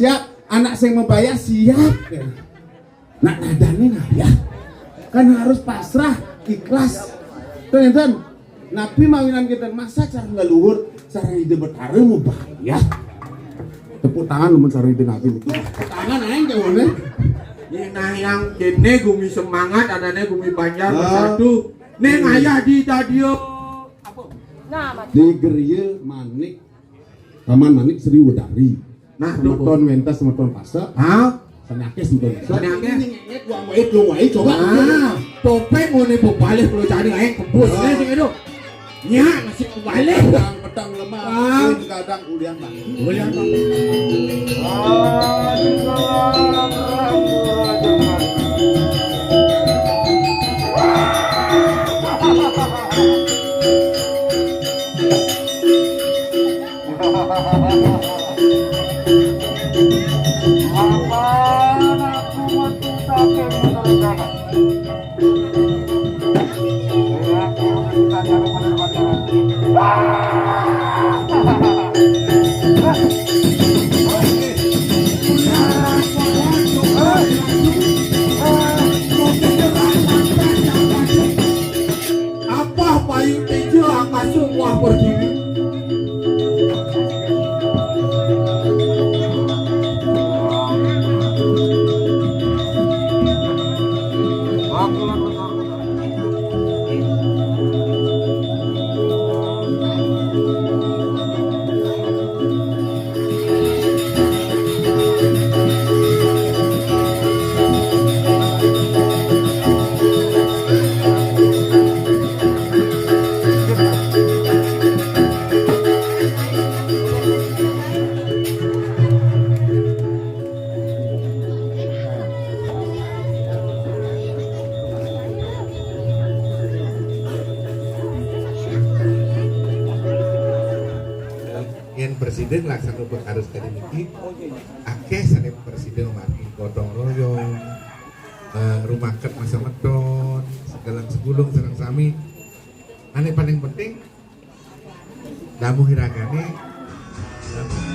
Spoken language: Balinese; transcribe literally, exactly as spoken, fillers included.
Siap, anak sing membayar siap. Nak nadani ngayah. Kan harus pasrah, ikhlas. Tuh, enten. Nabi mawinan kita masa cara leluhur, cara ide betara mau bahaya. Tepuk tangan mun cara ide Nabi. Tepuk tangan aja jawabnya. Ini nah yang kene gumi semangat, adanya gumi Banjar bersatu. Nih ngayah di dadio. Apa? Di Geria Manik, Taman Manik Sri Wedari. Nah, semeton mentas, semeton pasa. Hah? Sanyakes semeton pasa. Sanyakes. Ini ngenyek, wang wae, belum wae, coba. Ah, topeng ngene bebalih kalau cari aing kebus. Ah. Nih, sing itu. Nya, masih bebalih. Petang, petang lemah. Ah. Ini kadang ulian, Bang. Ulian, Bang. Apa payu tejo angkasa wah pertiwi? Yen presiden laksana Pak Arus tadi niki, akeh sane presiden margi gotong royong, eh, rumaket masa meton, segelang segulung sareng sami. Ane paling penting, damuh iragane, damuh